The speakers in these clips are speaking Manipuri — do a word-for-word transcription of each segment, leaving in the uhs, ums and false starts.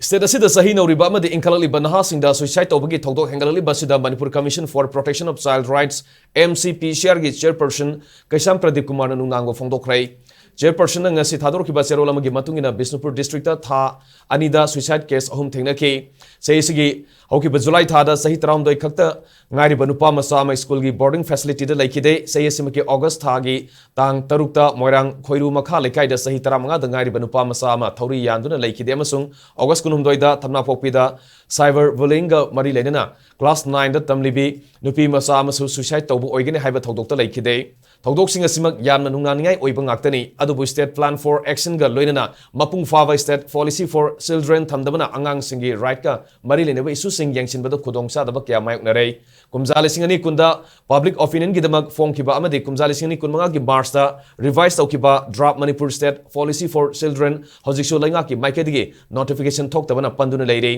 State ꯑꯁꯤꯗ ꯆꯍꯤ ꯅꯧꯔꯤꯕ ꯑꯃꯗꯤ ꯏꯟꯈꯠꯂꯛꯂꯤꯕ ꯅꯍꯥꯁꯤꯡꯗ suicide ꯇꯧꯕꯒꯤ ꯊꯧꯗꯣꯛ ꯍꯦꯟꯒꯠꯂꯛꯂꯤꯕ ꯑꯁꯤꯗ Manipur Commission for Protection of Child Rights, M C P C R ꯒꯤ chairperson ꯀꯩꯁꯥꯝ ꯄ꯭ꯔꯗꯤꯞ ꯀꯨꯃꯥꯔꯅ ꯅꯨꯡꯅꯥꯡꯕ ꯐꯣꯡꯗꯣꯛꯈ꯭ꯔꯦ꯫ Chairpersonꯅ ꯉꯁꯤ ꯊꯥꯗꯣꯔꯛꯈꯤꯕ ꯆꯦꯔꯣꯜ ꯑꯃꯒꯤ ꯃꯇꯨꯡ ꯏꯟꯅ ꯕꯤꯁꯅꯨꯄꯨꯔ districtꯇ ꯊꯥ ꯑꯅꯤꯗ suicide case ꯑꯍꯨꯝ ꯊꯦꯡꯅꯈꯤ꯫ ꯆꯍꯤ ꯑꯁꯤꯒꯤ ꯍꯧꯈꯤꯕ ꯖꯨꯂꯥꯏ ꯊꯥꯗ ꯆꯍꯤ ꯇꯔꯥꯍꯨꯝꯗꯣꯏ ꯈꯛꯇ ꯉꯥꯏꯔꯤꯕ ꯅꯨꯄꯥ ꯃꯆꯥ ꯑꯃ ꯁ꯭ꯀꯨꯜꯒꯤ boarding facilityꯗ ꯂꯩꯈꯤꯗꯦ꯫ ꯆꯍꯤ ꯑꯁꯤꯃꯛꯀꯤ ꯑꯣꯒꯁ ꯊꯥꯒꯤ ꯇꯥꯡ ꯇꯔꯨꯛꯇ ꯃꯣꯏꯔꯥꯡ ꯈꯣꯏꯔꯨ ꯃꯈꯥ ꯂꯩꯀꯥꯏꯗ ꯆꯍꯤ ꯇꯔꯥꯃꯉꯥꯗ ꯉꯥꯏꯔꯤꯕ ꯅꯨꯄꯥ ꯃꯆꯥ ꯑꯃ ꯊꯧꯔꯤ ꯌꯥꯟꯗꯨꯅ ꯂꯩꯈꯤꯗꯦ ꯑꯃꯁꯨꯡ ꯑꯣꯒꯁ ꯀꯨꯟꯍꯨꯝꯗꯣꯏꯗ ꯊꯝꯅꯥꯄꯣꯛꯄꯤꯗ cyber bullyingꯒ ꯃꯔꯤ ꯂꯩꯅꯅ class nineꯗ ꯇꯝꯂꯤꯕꯤ ꯅꯨꯄꯤ ꯃꯆꯥ ꯑꯃꯁꯨ suicide ꯇꯧꯕ ꯑꯣꯏꯒꯅꯤ ꯍꯥꯏꯕ ꯊꯧꯗꯣꯛꯇ ꯂꯩꯈꯤꯗꯦ꯫ ꯊꯧꯗꯣꯛꯁꯤꯡ ꯑꯁꯤꯃꯛ ꯌꯥꯝꯅ ꯅꯨꯡꯅꯥꯡꯅꯤꯡꯉꯥꯏ ꯑꯣꯏꯕ ꯉꯥꯛꯇꯅꯤ, ꯑꯗꯨꯕꯨ state plan for actionꯒ ꯂꯣꯏꯅꯅ ꯃꯄꯨꯡ ꯐꯥꯕ state policy for children ꯊꯝꯗꯕꯅ ꯑꯉꯥꯡꯁꯤꯡꯒꯤ rightꯀ ꯃꯔꯤ ꯂꯩꯅꯕ issueꯁꯤꯡ ꯌꯦꯡꯁꯤꯟꯕꯗ ꯈꯨꯗꯣꯡꯆꯥꯗꯕ ꯀꯌꯥ ꯃꯥꯌꯣꯛꯅꯔꯦ꯫ ꯀꯨꯝꯖꯥ ꯂꯤꯁꯤꯡ ꯑꯅꯤ ꯀꯨꯟꯗ public opinionꯒꯤꯗꯃꯛ ꯐꯣꯡꯈꯤꯕ ꯑꯃꯗꯤ ꯀꯨꯝꯖꯥ ꯂꯤꯁꯤꯡ ꯑꯅꯤ ꯀꯨꯟꯃꯉꯥꯒꯤ Marchꯇ revise ꯇꯧꯈꯤꯕ draft Manipur State Policy for Children ꯍꯧꯖꯤꯛꯁꯨ ꯂꯩꯉꯥꯛꯀꯤ ꯃꯥꯏꯀꯩꯗꯒꯤ notification ꯊꯣꯛꯇꯕꯅ ꯄꯟꯗꯨꯅ ꯂꯩꯔꯤ꯫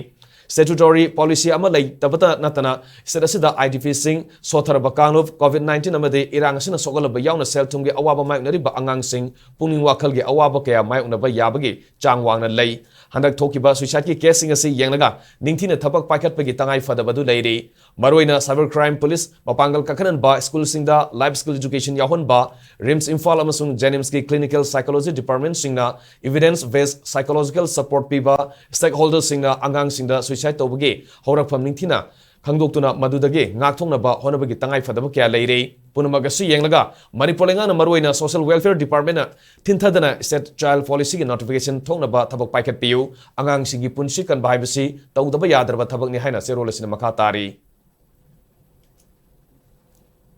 Statutory policy ꯑꯃ ꯂꯩꯇꯕꯇ ꯅꯠꯇꯅ state ꯑꯁꯤꯗ IDPꯁꯤꯡ, ꯁꯣꯠꯊꯔꯕ ꯀꯥꯡꯂꯨꯞ, COVID nineteen ꯑꯃꯗꯤ ꯏꯔꯥꯡ ꯑꯁꯤꯅ ꯁꯣꯛꯍꯜꯂꯕ ꯌꯥꯎꯅ ꯁꯦꯜ ꯊꯨꯝꯒꯤ ꯑꯋꯥꯕ ꯃꯥꯌꯣꯛꯅꯔꯤꯕ ꯑꯉꯥꯡꯁꯤꯡ ꯄꯨꯛꯅꯤꯡ ꯋꯥꯈꯜꯒꯤ ꯑꯋꯥꯕ ꯀꯌꯥ ꯃꯥꯌꯣꯛꯅꯕ ꯌꯥꯕꯒꯤ ꯆꯥꯡ ꯋꯥꯡꯅ ꯂꯩ꯫ ꯍꯟꯗꯛ ꯊꯣꯛꯈꯤꯕ suicideꯀꯤ caseꯁꯤꯡ ꯑꯁꯤ ꯌꯦꯡꯂꯒ ꯅꯤꯡꯊꯤꯅ ꯊꯕꯛ ꯄꯥꯏꯈꯠꯄꯒꯤ ꯇꯉꯥꯏ ꯐꯗꯕ ꯑꯗꯨ ꯂꯩꯔꯤ꯫ ꯃꯔꯨꯑꯣꯏꯅ Cyber Crime Police, ꯃꯄꯥꯡꯒꯜ ꯀꯟꯈꯠꯍꯟꯕ, ꯁ꯭ꯀꯨꯜꯁꯤꯡꯗ life skill education ꯌꯥꯎꯍꯟꯕ, RIMS ꯏꯝꯐꯥꯜ ꯑꯃꯁꯨꯡ JNIMSꯀꯤ clinical psychology departmentꯁꯤꯡꯅ evidence based psychological support ꯄꯤꯕ, stakeholderꯁꯤꯡꯅ ꯑꯉꯥꯡꯁꯤꯡꯗ suicide ꯇꯧꯕꯒꯤ ꯍꯧꯔꯛꯐꯝ ꯅꯤꯡꯊꯤꯅ ꯈꯪꯗꯣꯛꯇꯨꯅ ꯃꯗꯨꯗꯒꯤ ꯉꯥꯛꯊꯣꯛꯅꯕ ꯍꯣꯠꯅꯕꯒꯤ ꯇꯉꯥꯏ ꯐꯗꯕ ꯀꯌꯥ ꯂꯩꯔꯤ꯫ ꯄꯨꯝꯅꯃꯛ ꯑꯁꯤ ꯌꯦꯡꯂꯒ ꯃꯅꯤꯄꯨꯔ ꯂꯩꯉꯥꯛꯅ ꯃꯔꯨꯑꯣꯏꯅ Social Welfare Departmentꯅ ꯊꯤꯟꯊꯗꯅ State Child Policyꯒꯤ notification ꯊꯣꯛꯅꯕ ꯊꯕꯛ ꯄꯥꯏꯈꯠꯄꯤꯌꯨ꯫ ꯑꯉꯥꯡꯁꯤꯡꯒꯤ ꯄꯨꯟꯁꯤ ꯀꯟꯕ ꯍꯥꯏꯕꯁꯤ ꯇꯧꯗꯕ ꯌꯥꯗ꯭ꯔꯕ ꯊꯕꯛꯅꯤ ꯍꯥꯏꯅ ꯆꯦꯔꯣꯜ ꯑꯁꯤꯅ ꯃꯈꯥ ꯇꯥꯔꯤ꯫